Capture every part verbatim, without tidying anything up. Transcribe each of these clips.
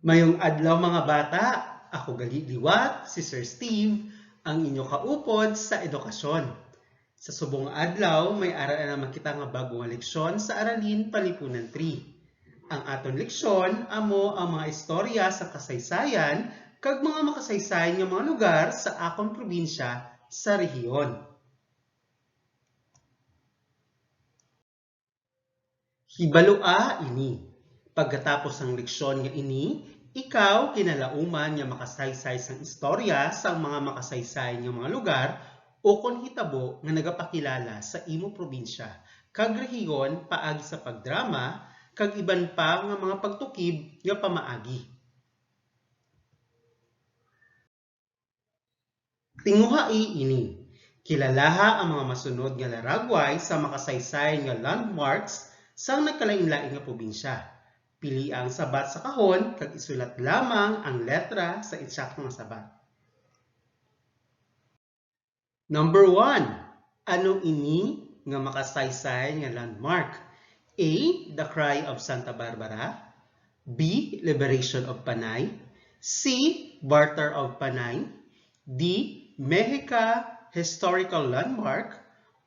Mayong adlaw, mga bata. Ako gali liwat, si Sir Steve, ang inyo kaupod sa edukasyon. Sa subong nga adlaw, may ara na naman kita nga bag-o nga leksyon sa Aralin Palipunan three. Ang aton leksyon amo ang mga istorya sa kasaysayan kag mga makasaysayan nga mga lugar sa akon probinsya sa rehiyon. Hibalua ini. Pagkatapos sang leksyon nga ini, ikaw kinalauman nga makasaysay sang istorya sang mga makasaysayan nga mga lugar ukon hitabo nga nagapakilala sa imo probinsya kag rehiyon paagi sa pagdrama kag iban pa nga mga pagtukib nga pamaagi. Tinguhai ini. Kilalaha ang mga masunod nga laragway sa makasaysayan nga landmarks sang nagkalainlain nga probinsya. Pilia ang sabat sa kahon kag isulat lamang ang letra sa insakto nga sabat. Number one, ano ini nga makasaysayan nga landmark? A, The Cry of Santa Barbara. B, Liberation of Panay. C, Barter of Panay. D, Mexica Historical Landmark.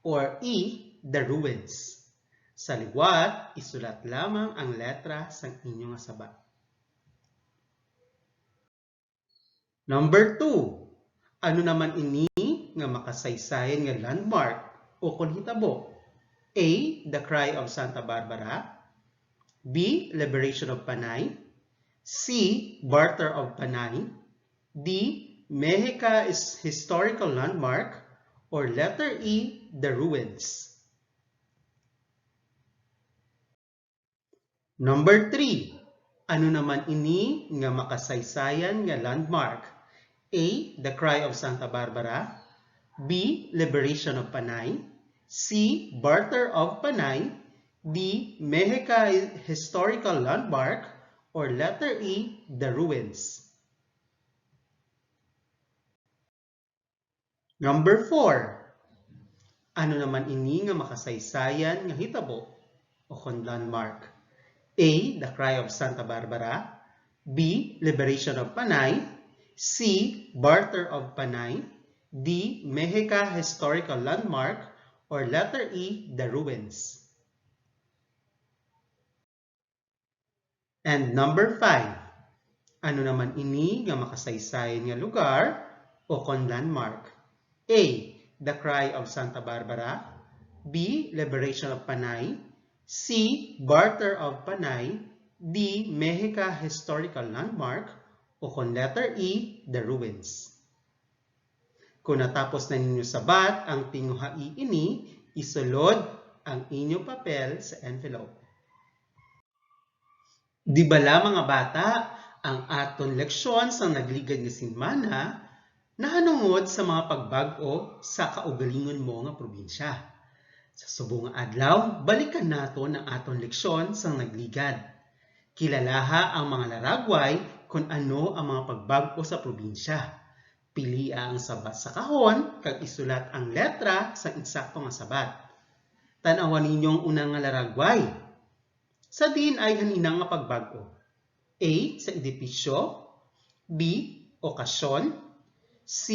Or E, The Ruins. Sa liwat, isulat lamang ang letra sang inyo nga sabat. Number two, ano naman ini nga makasaysayan nga landmark ukon hitabo? A, The Cry of Santa Barbara. B, Liberation of Panay. C, Barter of Panay. D, Mexica is historical landmark. Or letter E, The Ruins. Number three, ano naman ini nga makasaysayan nga landmark? A, The Cry of Santa Barbara. B, Liberation of Panay. C, Barter of Panay. D, Mexica Historical Landmark. Or letter E, The Ruins. Number four. Ano naman ini nga makasaysayan nga hitabo ukon landmark? A, The Cry of Santa Barbara. B, Liberation of Panay. C, Barter of Panay. D, Mexica Historical Landmark. Or letter E, The Ruins. And number five, ano naman ini nga makasaysayan nga lugar ukon landmark? A, The Cry of Santa Barbara. B, Liberation of Panay. C, Barter of Panay. D, Mexica Historical Landmark. Ukon letter E, The Ruins. Kung natapos na ninyo sabat ang tinguhai ini, isulod ang inyo papel sa envelope. Di bala, mga bata, ang aton leksyon sa nagligad nga semana nahanungod sa mga pagbag-o sa kaugalingon mo nga probinsya. Sa subong nga adlaw, balikan naton ang aton leksyon sa nagligad. Kilalaha ang mga laragway kon ano ang mga pagbag-o sa probinsya. Pilia ang sabat sa kahon kag isulat ang letra sa insakto nga sabat. Tan-awa ninyo ang una nga laragway. Sa diin ayhan ina nga pagbag-o? A, sa edipisyo. B, okasyon. C,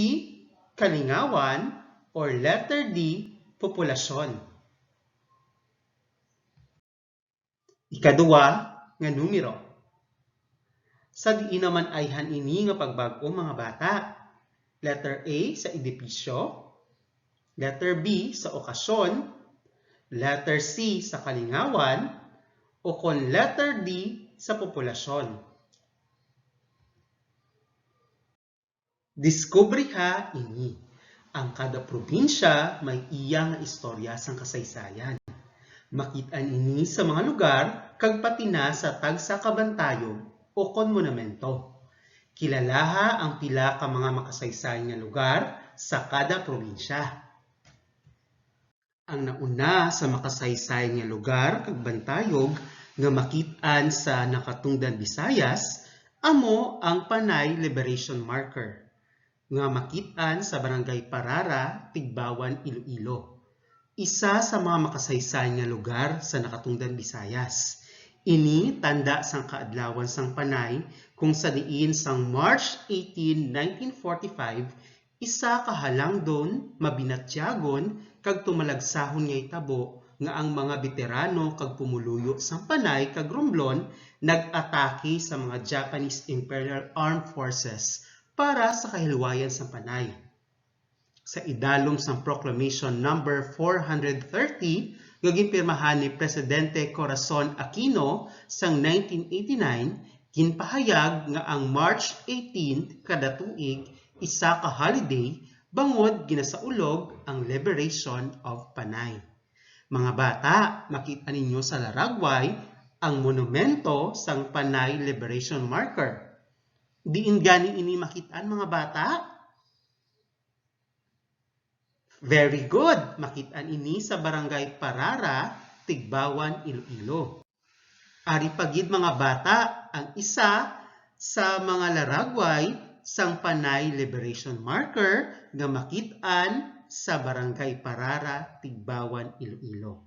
kalingawan. Or letter D, populasyon. Ikaduha nga numero. Sa diin naman ayhan ini nga pagbag-o, mga bata? Letter A, sa edipisyo. Letter B, sa okasyon. Letter C, sa kalingawan. O kon letter D, sa populasyon. Diskubriha ini. Ang kada probinsya may iya nga istorya sang kasaysayan. Makit-an ini sa mga lugar kag pati na sa tagsa ka bantayog o kon monumento. Kilalaha ang pila ka mga makasaysayan nga lugar sa kada probinsya. Ang nauna sa makasaysayan nga lugar kag bantayog nga makit-an sa Nakatungdan Visayas amo ang Panay Liberation Marker, nga makit-an sa Barangay Parara, Tigbawan, Iloilo. Isa sa mga makasaysayan nga lugar sa Nakatungdan Visayas. Ini tanda sang kaadlawan sang Panay, kung sa diin sang March eighteen, nineteen forty-five, isa ka halangdon, mabinatyagon, kag tumalagsahon nga hitabo nga ang mga beterano kag pumuluyo sang Panay kag Romblon nag-atake sa mga Japanese Imperial Armed Forces para sa kahilwayan sang Panay. Sa idalom sang Proclamation Number four hundred thirty nga ginpirmahan ni Presidente Corazon Aquino sang nineteen eighty-nine, ginpahayag nga ang March eighteen kada tuig isa ka holiday bangod ginasaulog ang liberation of Panay. Mga bata, makita ninyo sa laragway ang monumento sang Panay Liberation Marker. Diin gani ini makit-an, mga bata? Very good. Makit-an ini sa Barangay Parara, Tigbawan, Iloilo. Ari pa gid, mga bata, ang isa sa mga laragway sang Panay Liberation Marker nga makit-an sa Barangay Parara, Tigbawan, Iloilo.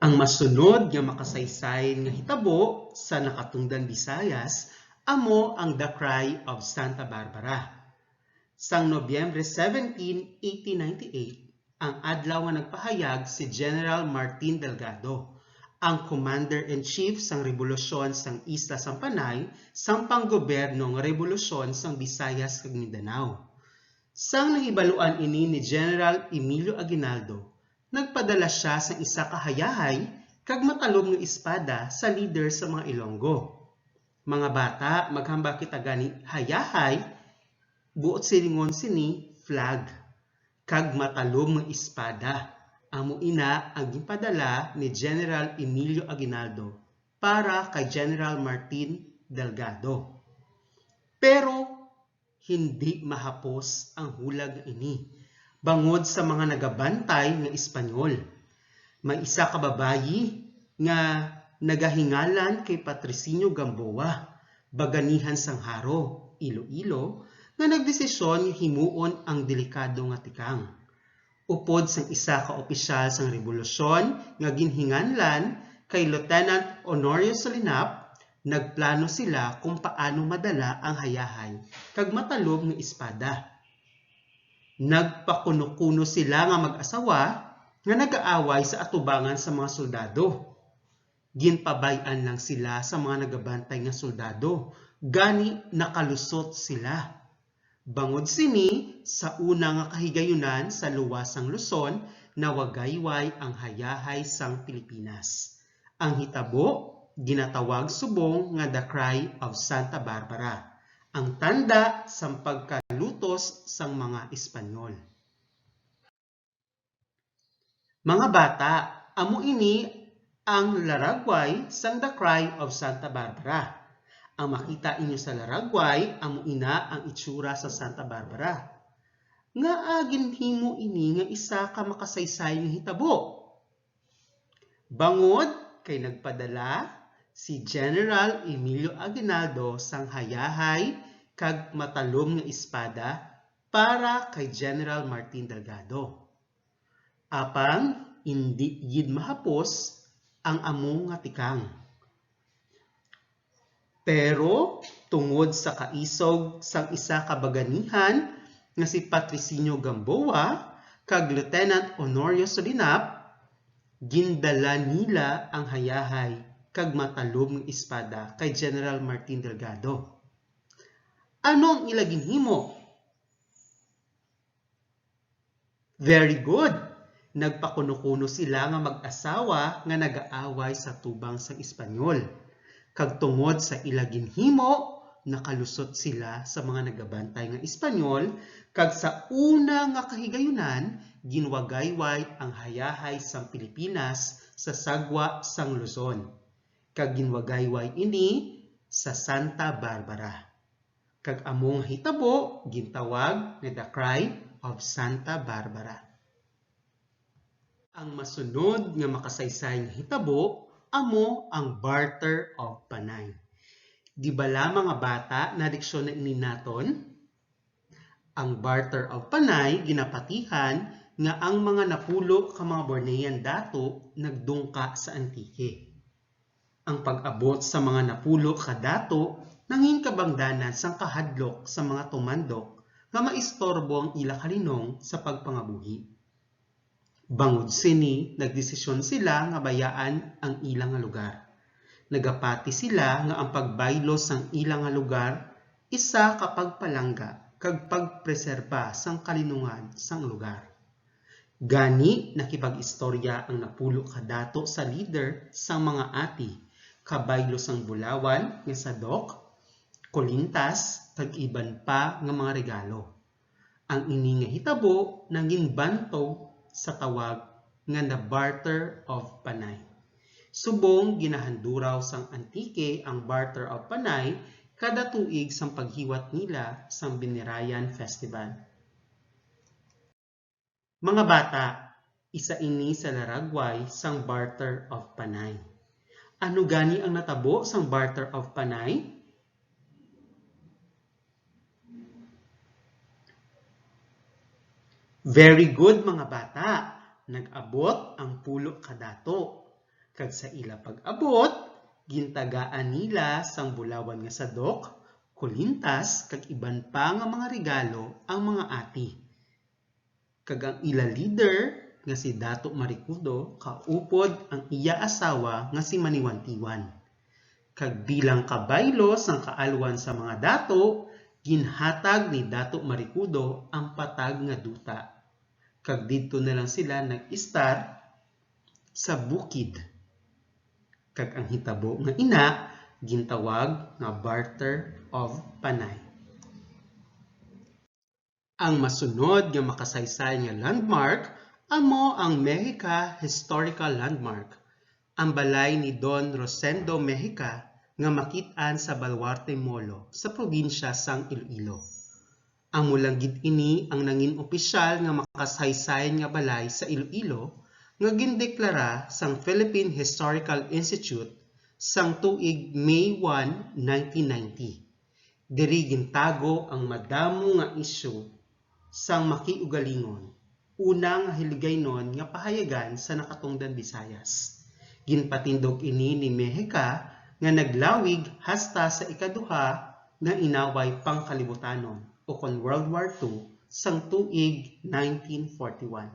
Ang masunod nga makasaysayan nga hitabo sa Nakatungdan Visayas amo ang The Cry of Santa Barbara. Sang Nobyembre seventeen, eighteen ninety-eight, ang adlaw nga nagpahayag si General Martin Delgado, ang Commander-in-Chief sang Rebolusyon sang Isla sang Panay, sang Panggobyerno nga Rebolusyon sang Visayas kag Mindanao. Sang nahibaluan ini ni General Emilio Aguinaldo, nagpadala sia sang isa ka hayahay kag matalom nga espada sa lider sa mga Ilonggo. Mga bata, maghambal kita gani, hayahay, buot silingon sini, flag, kag matalom nga espada. Amo ina ang ginpadala ni General Emilio Aguinaldo para kay General Martin Delgado. Pero hindi mahapos ang hulag nga ini bangod sa mga nagabantay nga Espanyol. May isa ka babayi nga nagahingalan kay Patricinio Gamboa, baganihan sang Jaro, Iloilo, nga nagdesisyon nga himuon ang delikado nga tikang. Upod sang isa ka opisyal sang rebolusyon nga ginhinganlan kay Lieutenant Honorio Solinap, nagplano sila kung paano madala ang hayahay kag matalom nga espada. Nagpakuno-kuno sila nga mag-asawa nga nagaaway sa atubangan sa mga soldado. Ginpabay-an lang sila sa mga nagabantay nga soldado, gani nakalusot sila. Bangod sini, sa una nga kahigayunan sa luwas sang Luzon, nawagayway ang hayahay sang Pilipinas. Ang hitabo ginatawag subong nga The Cry of Santa Barbara, ang tanda sang pagkalutos sang mga Espanyol. Mga bata, amo ini ang laragway sang The Cry of Santa Barbara. Ang makita inyo sa laragway, amo ina ang itsura sa Santa Barbara. Ngaa ginhimo ini nga isa ka makasaysay nga hitabo? Bangod kay nagpadala si General Emilio Aguinaldo sang hayahay kag matalom nga espada para kay General Martin Delgado. Apang indi gid mahapos ang amo nga tikang. Pero tungod sa kaisog sang isa ka baganihan nga si Patricinio Gamboa kag Lieutenant Honorio Solinap, gindala nila ang hayahay kag matalom nga espada kay General Martin Delgado. Ano ang ila ginhimo? Very good. Nagpakuno-kuno sila nga mag-asawa nga nagaaway sa tubang sang Espanyol. Kag tungod sa ila ginhimo, nakalusot sila sa mga nagabantay nga Espanyol, kag sa una nga kahigayunan, ginwagayway ang hayahay sang Pilipinas sa sagwa sang Luzon, kag ginwagayway ini sa Santa Barbara. Kag amo nga hitabo gintawag nga The Cry of Santa Barbara. Ang masunod nga makasaysay nga hitabo amo ang Barter of Panay. Di bala, mga bata, naleksyon na ini naton? Ang Barter of Panay ginapatihan nga ang mga napulo ka mga Bornean dato nagdungka sa Antique. Ang pag-abot sa mga napulo ka dato nangin kabangdanan sang kahadlok sa mga tumandok nga maistorbo ang ila kalinong sa pagpangabuhi. Bangod sini, nagdesisyon sila nga bayaan ang ila nga lugar. Nagapati sila nga ang pagbaylo sang ila nga lugar isa ka pagpalangga kag pagpreserba sang kalinungan sang lugar. Gani, nakipag-istorya ang napulo ka dato sa lider sang mga ati kabaylo sang bulawan nga sadok, kulintas, kag iban pa nga mga regalo. Ang ini nga hitabo nangin bantog sa tawag nga the Barter of Panay. Subong ginahanduraw sang Antique ang Barter of Panay kada tuig sang paghiwat nila sang Binirayan Festival. Mga bata, isa ini sa laragway sang Barter of Panay. Ano gani ang natabo sang Barter of Panay? Very good, mga bata. Nag-abot ang pulo ka dato. Kag sa ila pag-abot, gintagaan nila sang bulawan nga sadok, kulintas, kag iban pa nga mga regalo ang mga ati. Kag ang ila lider nga si Dato Marikudo kaupod ang iya asawa nga si Maniwantiwan. Kag bilang kabaylo sang kaalwan sa mga dato, ginhatag ni Dato Marikudo ang patag nga duta. Kag didto na lang sila nag-istar sa bukid. Kag ang hitabo nga ina gintawag nga Barter of Panay. Ang masunod nga makasaysay nga landmark amo ang Mexica Historical Landmark, ang balay ni Don Rosendo Mexica nga makit-an sa Baluarte Molo sa probinsya sang Iloilo. Amo lang gid ini ang nangin opisyal nga makasaysay nga balay sa Iloilo nga gindeklara sang Philippine Historical Institute sang tuig May one, nineteen ninety. Diri gintago ang madamo nga isyu sang makiugalingon, una nga hiligaynon nga pahayagan sa nakatungdan Visayas. Ginpatindog ini ni Mexica nga naglawig hasta sa ikaduha nga inaway pangkalibutanon, ukon World War Two, sang tuig nineteen forty-one.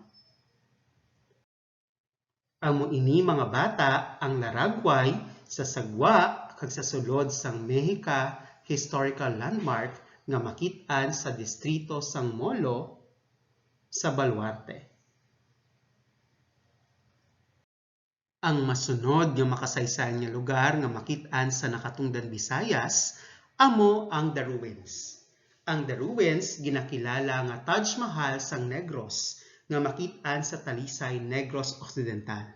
Amo ini, mga bata, ang laragway sa sagwa kag sa sulod sang Mexica Historical Landmark nga makit-an sa distrito sang Molo sa Baluarte. Ang masunod nga makasaysayan nga lugar nga makit-an sa nakatungdan Visayas amo ang The Ruins. Ang The Ruins ginakilala nga Taj Mahal sang Negros nga makit-an sa Talisay, Negros Occidental.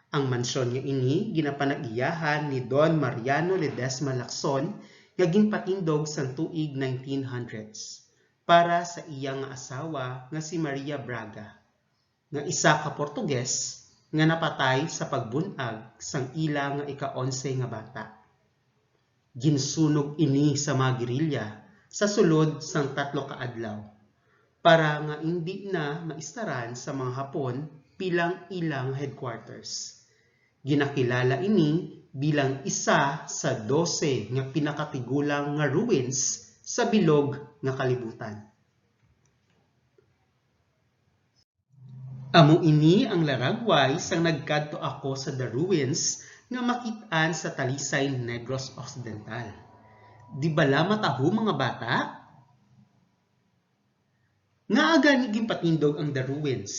Ang mansyon nga ini ginapanag-iyahan ni Don Mariano Ledesma Lacson nga ginpatindog sang tuig nineteen hundreds para sa iya nga asawa nga si Maria Braga, nga isa ka Portugues nga napatay sa pagbun-ag sang ila nga ika-onse nga bata. Ginsunog ini sa mga gerilya sa sulod sang tatlo ka adlaw, para nga indi na maistaran sa mga Hapon bilang ilang headquarters. Ginakilala ini bilang isa sa dose nga pinakatigulang nga ruins sa bilog nga kalibutan. Amo ini ang laragway sang nagkadto ako sa The Ruins nga makit-an sa Talisay, Negros Occidental. Di bala mataho, mga bata? Ngaa gani ginpatindog ang The Ruins?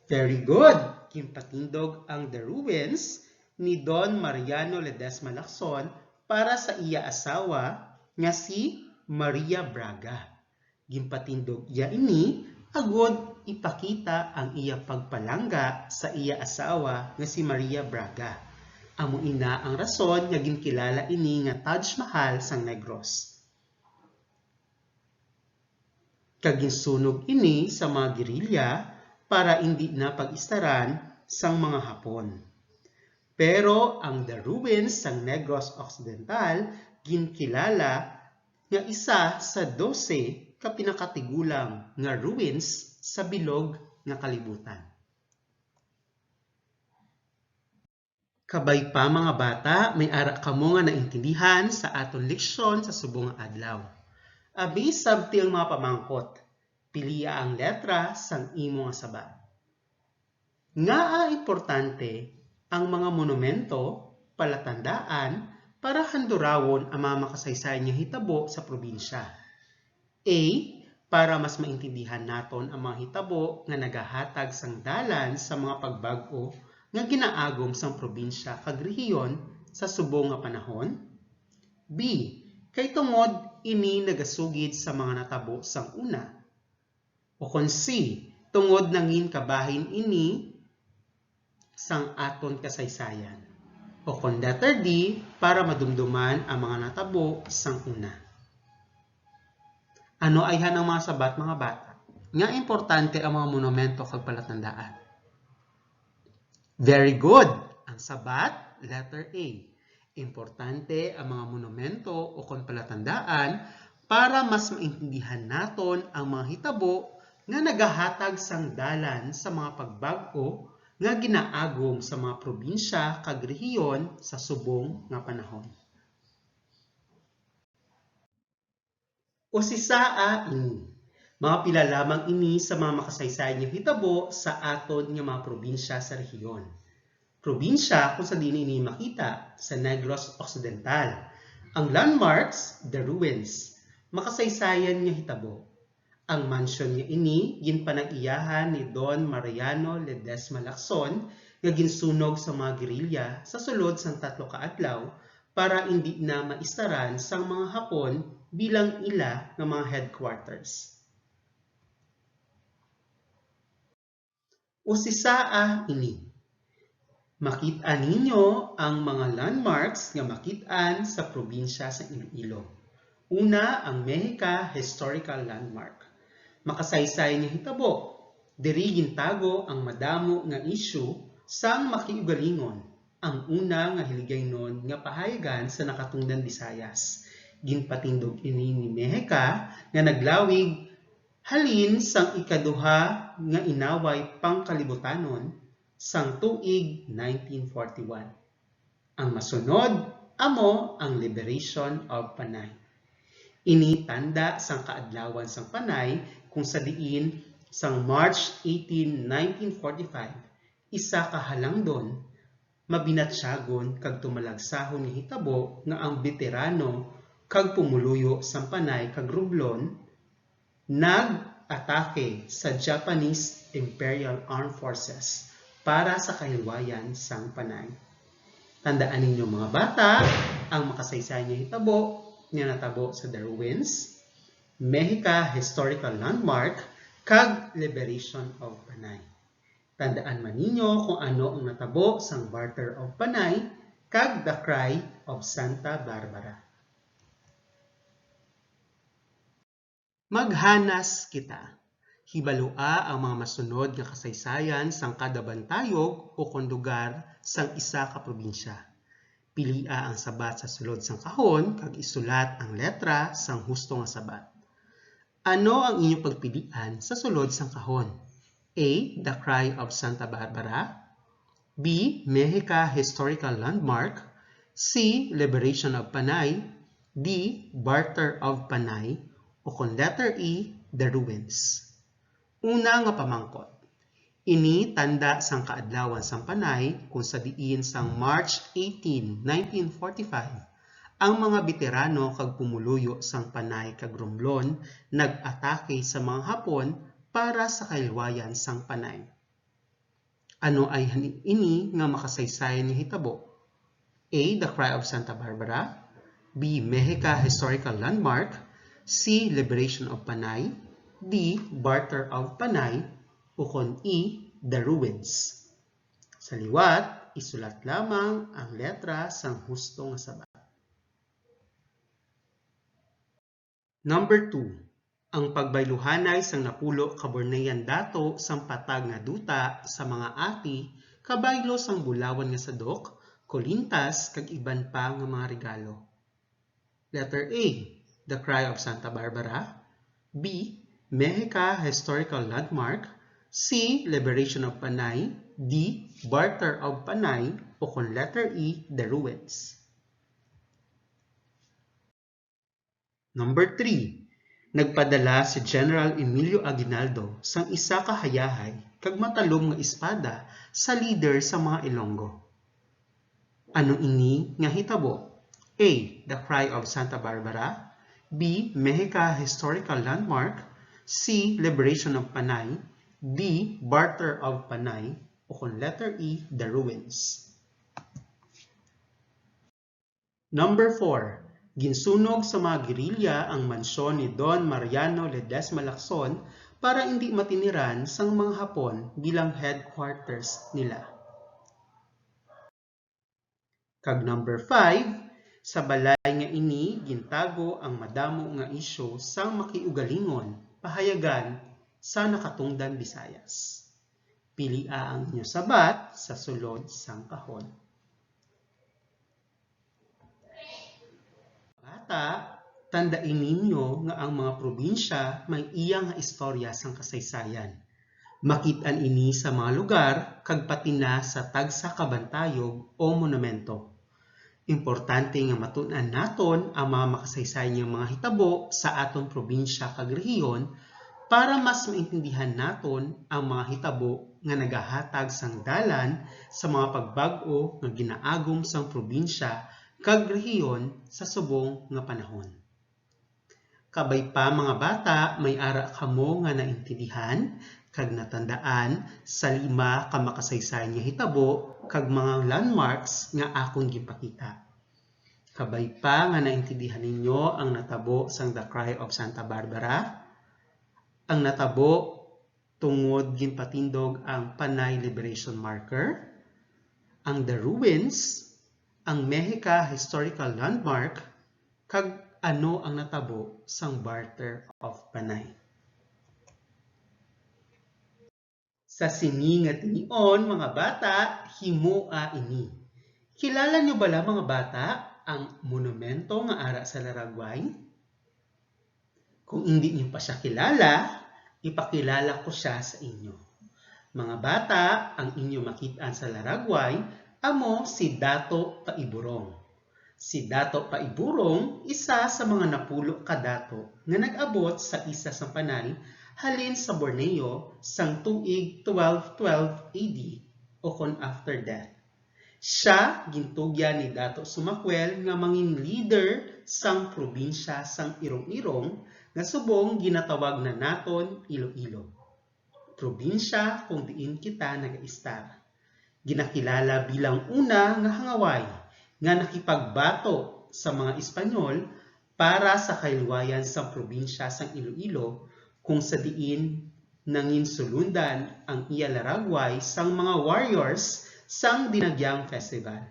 Very good! Ginpatindog ang The Ruins ni Don Mariano Ledesma Lacson para sa iya asawa nga si Maria Braga. Ginpatindog iya ini agod ipakita ang iya pagpalangga sa iya asawa nga si Maria Braga. Amo ina ang rason nga ginkilala ini nga Taj Mahal sang Negros. Kag ginsunog ini sa mga gerilya para indi na pag-istaran sang mga Hapon. Pero ang The Ruins sang Negros Occidental ginkilala nga isa sa dose ka pinakatigulang nga ruins sa bilog nga kalibutan. Kabay pa, mga bata, may ara kamo nga naintindihan sa aton leksyon sa subong nga adlaw. Abi, sabti ang mga pamangkot. Pilia ang letra sang imo nga sabat. Ngaa importante ang mga monumento, palatandaan, para handurawon ang mga makasaysayan nga hitabo sa probinsya? A, para mas maintindihan naton ang mga hitabo nga nagahatag sang dalan sa mga pagbag-o nga ginaagom sang probinsya kag rehiyon sa subong nga panahon. B, kay tungod ini nagasugid sa mga natabo sang una. O kon C, tungod nangin kabahin ini sang aton kasaysayan. O kon letter D, para madumduman ang mga natabo sang una. Ano ayhan ang mga sabat, mga bata? Nga importante ang mga monumento kag palatandaan? Very good. Ang sabat, letter A. Importante ang mga monumento o kon palatandaan para mas maintindihan naton ang mga hitabo nga nagahatag sang dalan sa mga pagbag-o nga ginaagom sa mga probinsya kag rehiyon sa subong nga panahon. Usisaa ini. Mga pila lamang ini sa mga makasaysayan nga hitabo sa aton nga mga probinsya sa rehiyon. Probinsya kung sa diin ini makita sa Negros Occidental. Ang landmarks, the ruins. Makasaysayan nga hitabo. Ang mansyon nga ini ginpanag-iyahan ni Don Mariano Ledesma Lacson nga ginsunog sa mga gerilya sa sulod sang tatlo ka adlaw para indi na maistaran sang mga Hapon bilang ila nga mga headquarters. Usisaa ini. Makit-an ninyo ang mga landmarks nga makit-an sa probinsya sa Iloilo. Una, ang Mexica Historical Landmark. Makasaysayan nga hitabo. Diri gintago ang madamo nga isyu sang makiugalingon. Ang una nga hiligaynon nga pahayagan sa nakatungdan Bisayas. Ginpatindog ini ni Mexica nga naglawig halin sang ikaduha nga inaway pangkalibutanon sang tuig nineteen forty-one. Ang masunod amo ang Liberation of Panay. Ini tanda sang kaadlawan sang Panay, kung sa diin sang March eighteen, nineteen forty-five, isa ka halangdon, mabinatyagon kag tumalagsahon nga hitabo nga ang beterano kag pumuluyo sang Panay kag Romblon nag-atake sa Japanese Imperial Armed Forces para sa kahilwayan sang Panay. Tandaan ninyo, mga bata, ang makasaysayan nga hitabo nga natabo sa The Ruins, Mexica Historical Landmark, kag Liberation of Panay. Tandaan man ninyo kung ano ang natabo sang Barter of Panay kag The Cry of Santa Barbara. Maghanas kita. Hibalua ang mga masunod nga kasaysayan sang kada bantayog o kon lugar sang isa ka probinsya. Pilia ang sabat sa sulod sang kahon kag isulat ang letra sang husto nga sabat. Ano ang inyong pagpilian sa sulod sang kahon? A, The Cry of Santa Barbara. B, Mexica Historical Landmark. C, Liberation of Panay. D, Barter of Panay. O kon letter E, The Ruins. Una nga pamangkot. Ini tanda sang kaadlawan sang Panay, kung sa diin sang March eighteen, nineteen forty-five, ang mga beterano kag pumuluyo sang Panay kag Romblon nag-atake sa mga Hapon para sa kahilwayan sang Panay. Ano ayhan ini nga makasaysayan nga hitabo? A, The Cry of Santa Barbara. B, Mexica Historical Landmark. C, Liberation of Panay. D, Barter of Panay. Ukon E, The Ruins. Sa liwat, isulat lamang ang letra sang husto nga sabat. Number two, ang pagbayluhanay sang napulo ka Bornean dato sang patag nga duta sa mga ati, kabaylo sang bulawan nga sadok, kulintas, kag iban pa nga mga regalo. Letter A, The Cry of Santa Barbara. B, Mexica Historical Landmark, C, Liberation of Panay, D, Barter of Panay, o kon letter E, The Ruins. Number three, nagpadala si General Emilio Aguinaldo sang isa ka hayahay kag matalom nga espada sa lider sa mga Ilonggo. Ano ini nga hitabo? A, The Cry of Santa Barbara, B, Mexica Historical Landmark, C, Liberation of Panay, D, Barter of Panay, o kon letter E, The Ruins. Number four, ginsunog sa mga guerrilla ang mansyon ni Don Mariano Ledesma Lacson para indi matiniran sang mga Hapon bilang headquarters nila. Kag number five, sa balay nga ini gintago ang madamo nga isyu sang makiugalingon pahayagan sa nakatungdan Bisayas. Pilia ang inyo sabat sa sulod sang kahon. Bata, tandai ninyo nga ang mga probinsya may iya nga istorya sang kasaysayan. Makit-an ini sa mga lugar kag pati na sa tagsa ka bantayog o monumento. Importante nga matun-an naton ang mga makasaysayan nga mga hitabo sa aton probinsya kag rehiyon para mas maintindihan naton ang mga hitabo nga nagahatag sang dalan sa mga pagbag-o nga ginaagom sang probinsya kag rehiyon sa subong nga panahon. Kabay pa, mga bata, may ara kamo nga naintindihan kag natandaan sa lima ka makasaysayan nga hitabo kag mga landmarks nga akon ginpakita. Kabay pa nga naintindihan ninyo ang natabo sang The Cry of Santa Barbara, ang natabo tungod ginpatindog ang Panay Liberation Marker, ang The Ruins, ang Mexica Historical Landmark, kag ano ang natabo sang Barter of Panay. Sa sini nga tinion, mga bata, himoa ini. Kilala niyo bala, mga bata, ang monumento nga ara sa Laragway? Kung indi niyo pa siya kilala, ipakilala ko siya sa inyo. Mga bata, ang inyo makit-an sa Laragway amo si Dato Paiburong. Si Dato Paiburong isa sa mga napulo ka dato nga nag-abot sa isa sang panay halin sa Borneo sang tuig twelve twelve A D o kon after death. Sia gintugyan ni Dato Sumacuel nga mangin leader sang probinsya sang Iroirong nga subong ginatawag na naton Iloilo, probinsya kon diin kita nagaistar. Ginakilala bilang una nga hangaway nga nakipagbato sa mga Espanyol para sa kahilwayan sang probinsya sang Iloilo, kung sa diin nanginsulundan ang iya laragway sang mga warriors sang Dinagyang Festival.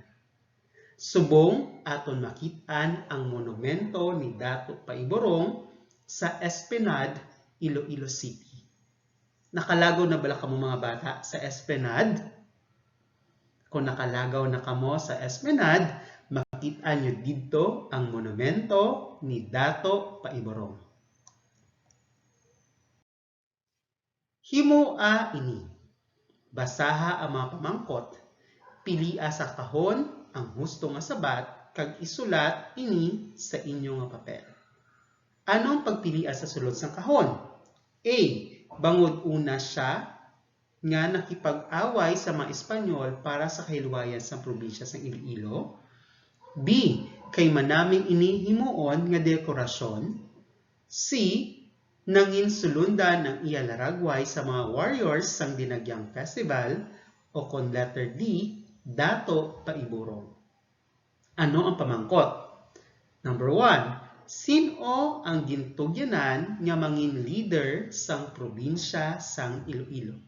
Subong aton makit-an ang monumento ni Dato Paiburong sa Esplanade, Iloilo City. Nakalagaw na bala kamo, mga bata, sa Esplanade? Kung nakalagaw na kamo sa Esplanade, makit-an niyo didto ang monumento ni Dato Paiburong. Himoa ini. Basaha ang mga pamangkot. Pilia sa kahon ang husto nga sabat kag isulat ini sa inyo nga papel. Ano ang pagpilia sa sulod sang kahon? A, bangod una sia nga nakipag-away sa mga Espanyol para sa kahilwayan sang probinsya sang Iloilo. B, kay manami ini himuon nga dekorasyon. C, nanginsulundan ang iya laragway sa mga warriors sang Dinagyang Festival, o kon letter D, Dato Paiburong. Ano ang pamangkot? Number one, sin-o ang gintugyanan nga mangin leader sang probinsya sang Iloilo?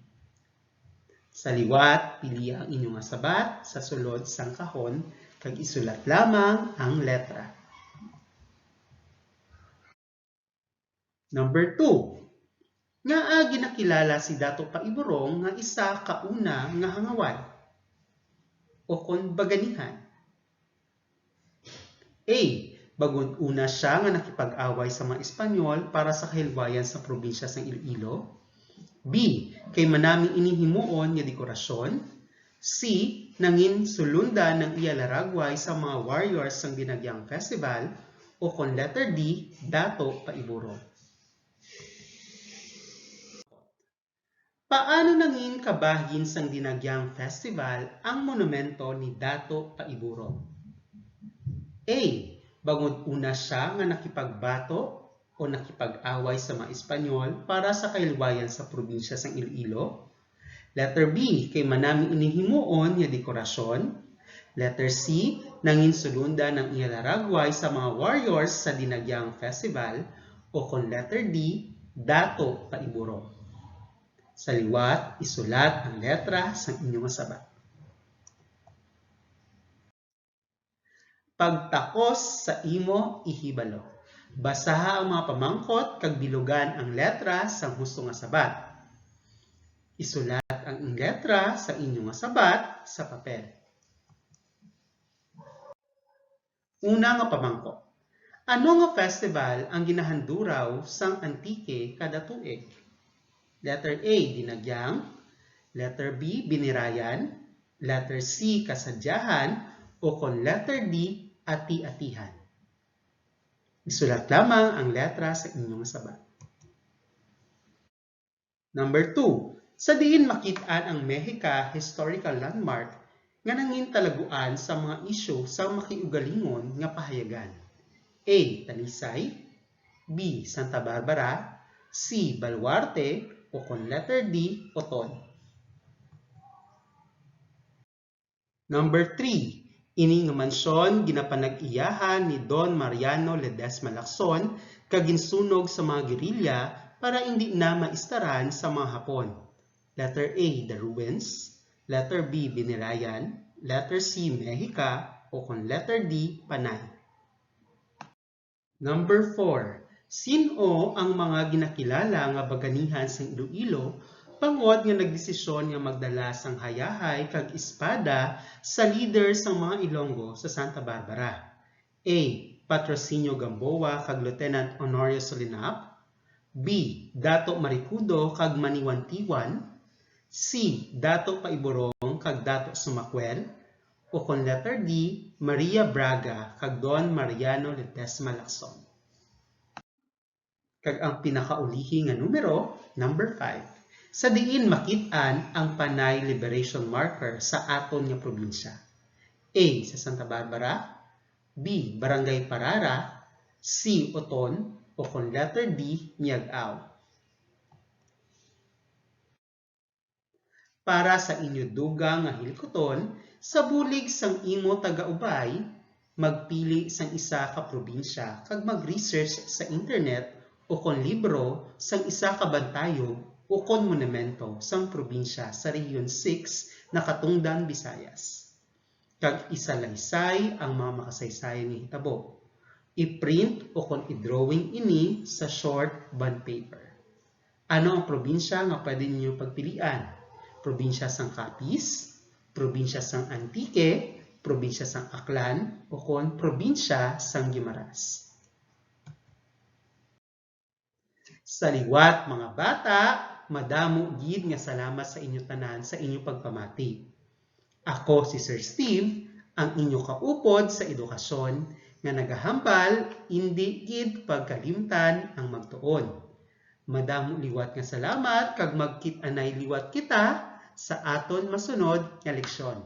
Sa liwat, pilia ang inyo nga sabat sa sulod sang kahon kag isulat lamang ang letra. Number two, ngaa ginakilala si Dato Paiburong nga isa ka una nga hangaway o kon baganihan? A, Bangod una sia nga nakipag-away sa mga Espanyol para sa kahilwayan sa probinsya sang Iloilo. B, kay manami ini himuon nga dekorasyon. C, nangin sulundan ang iya laragway sa mga warriors sang Dinagyang Festival. O kon letter D, dato paiburong. Paano nangin kabahin sang Dinagyang Festival ang monumento ni Dato Paiburong? A, bangod una sia nga nakipagbato o nakipag-away sa mga Espanyol para sa kahilwayan sa probinsya sang Iloilo. Letter B, kay manami ini himuon nga dekorasyon. Letter C, nangin sulundan ang iya laragway sa mga warriors sa Dinagyang Festival. O kon letter D, dato paiburong. Sa liwat, isulat ang letra sang inyo nga sabat. Pagtakos sa imo ihibalo. Basaha ang mga pamangkot kag bilugan ang letra sang husto nga sabat. Isulat ang letra sa inyo nga sabat sa papel. Una nga pamangkot. Ano nga festival ang ginahanduraw sang Antique kada tuig? Letter A, Dinagyang. Letter B, Binirayan. Letter C, Kasadyahan. O kon letter D, Ati-atihan. Isulat lamang ang letra sa inyong sabat. Number two, sa diin makit-an ang Mexica Historical Landmark nga nangin talaguan sa mga isyu sa makiugalingon nga pahayagan? A, Talisay. B, Santa Barbara. C, Baluarte. O kon letter D, Oton. Number three, ini nga mansyon ginapanag-iyahan ni Don Mariano Ledesma Lacson kag ginsunog sa mga guerrilla para indi na maistaran sa mga Hapon. Letter A, The Ruins. Letter B, Binirayan. Letter C, Mexica. O kon letter D, Panay. Number four, sin-o ang mga ginakilala nga baganihan sang Iloilo bangod nga nagdesisyon nga magdala sang hayahay kag espada sa lider sang mga Ilonggo sa Santa Barbara? A, Patrocinio Gamboa kag Lieutenant Honorio Solinap. B, Dato Maricudo kag Maniwantiwan. C, Dato Paiburong kag Dato Sumacuel. O kon letter D, Maria Braga kag Don Mariano Ledesma Lacson. Kag ang pinakaulihi nga numero, number five, sa diin makit-an ang Panay Liberation Marker sa aton nga probinsya? A, sa Santa Barbara. B, Barangay Parara. C, Oton. O kon letter D, Miag-ao. Para sa inyo dugang nga hilikuton, sa bulig sang imo taga-ubay, magpili sang isa ka probinsya kag mag-research sa internet o kon libro sang isa ka bantayog o kon monumento sang probinsya sa Region six, Nakatungdan, Visayas. Kag isalaysay ang mga makasaysayan nga hitabo. I-print o kon i-drawing ini sa short bond paper. Ano ang probinsya nga pwede ninyo pagpilian? Probinsya sang Capiz, probinsya sang Antique, probinsya sang Aklan, o kon probinsya sang Guimaras. Sa liwat, mga bata, madamo gid nga salamat sa inyo tanan sa inyo pagpamati. Ako si Sir Steve, ang inyo kaupod sa edukasyon nga nagahambal indi gid pagkalimtan ang magtuon. Madamo liwat nga salamat kag magkit-anay liwat kita sa aton masunod nga leksyon.